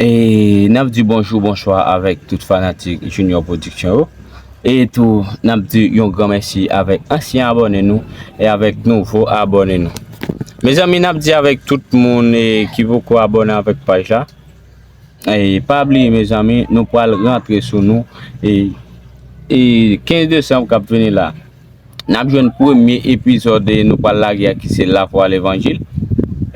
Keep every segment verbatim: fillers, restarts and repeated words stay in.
E n ap di bonjou, bonswa avèk tout fanatik Junior Production yo. E tou, n ap di yon gran mèsi avèk ansyen abòne nou e avèk nouvo abòne nou. Mezanmi, n ap di avèk tout moun, e, ki poko abòne avèk paj la, e, pa bliye, mezanmi, nou pral rantre sou nou. E, e kenz desanm k ap vini la, n ap jwenn premye epizòd, e, nou pral lage a, ki se Lafwa Levanjil.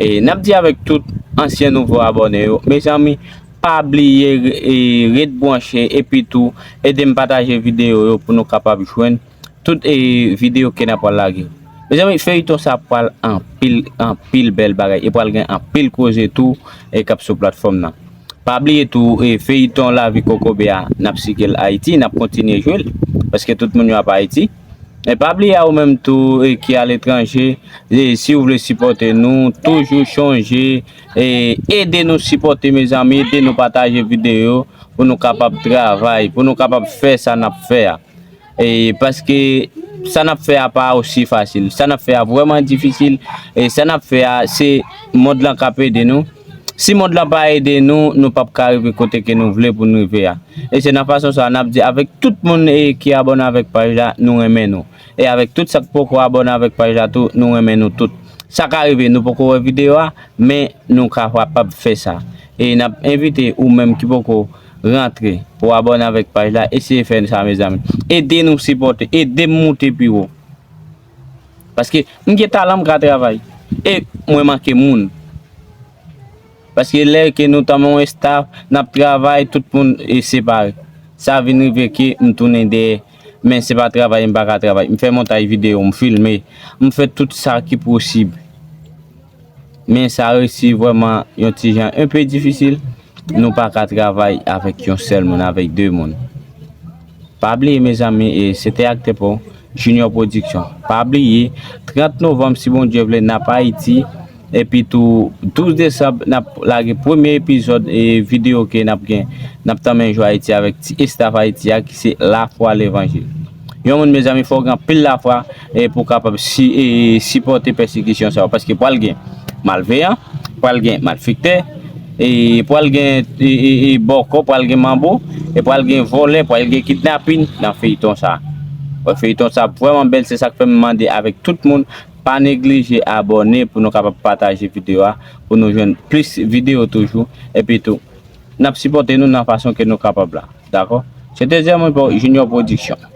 E n ap di avèk tout ansyen, nouvo abòne yo, mezanmi, pa bliye, e, ret branche, epi tou ede m pataje videyo yo pou nou kapab jwenn tout, e, videyo ke n ap pral lage. Mezanmi, feyton sa pral anpil, anpil bèl bagay, e pral gen anpil koze tou, e, k ap sou platfòm nan. Pa bliye tou, e, feyton Lavi Kokobe a, n ap sike l Ayiti, n ap kontinye jwe l, paske tout moun yo ap Ayiti. E pa bliye a, ou menm tou, e, ki aletranje, e, si w vle sipòte nou, toujou chonje, e, ede nou sipòte, mezanmi, ede nou pataje videyo pou nou kapab travay, pou nou kapab fè sa n ap fè a. E, paske sa n ap fè a pa osi fasil. Sa n ap fè a vrèman difisil. E sa n ap fè a, se mond lan k ap ede nou. Si mond lan pa ede nou, nou p ap ka rive kote ke nou vle pou n rive a. E se nan fason sa a n ap di avèk tout moun, e, ki abòne avèk paj la, nou renmen nou. E avèk tout sa k poko abòne avèk paj la tou, nou renmen nou tout. Sa ka rive, nou poko wè videyo a, men nou kapab fè sa. E n ap envite ou menm ki poko rantre pou abòne avèk paj la, eseye fè sa, mezanmi. Ede nou sipòte, ede m moute pi wo. Paske m gen talan, m ka travay. E mwen manke moun. Paske lè ke nou tanmen yon estaf, n ap travay, tout moun, e, separe. Sa vin rive ke m tounen dèyè. Men se pa travay, m pa ka travay. M fè montaj videyo, m filme, m fè tout sa ki posib. Men sa resi vrèman yon ti jan enpe difisil. Nou pa ka travay avèk yon sèl moun, avèk de moun. Pa bliye, mezanmi, e se te aktè pa w, Junior Production. Pa bliye, trant novanm, si Bondye vle, n ap Ayiti. Epi tou, douz desanm, n ap lage premye epizòd, e, videyo ke n ap gen, n ap tanmen jwe Ayiti avèk ti estaf Ayiti a, ki se Lafwa Levanjil. Yon moun, mezanmi, fò w gen anpil lafwa, e, pou w kapab si, e, sipòte pèsekisyon sa yo. Paske pral gen malveyan, pral gen malfektè, e pral gen, e, e, e, bòkò, pral gen manbo, e pral gen vòlè, pral gen kidnapin nan feyton sa. Wè, feyton sa vrèman bèl, se sa k fè m mande avèk tout moun, pa neglije abòne pou nou kapab pataje videyo a, pou nou jwenn plis videyo toujou. Epi tou, n ap sipòte nou nan fason ke nou kapab la. Dakò? Se te zè mwen pou Junior Production.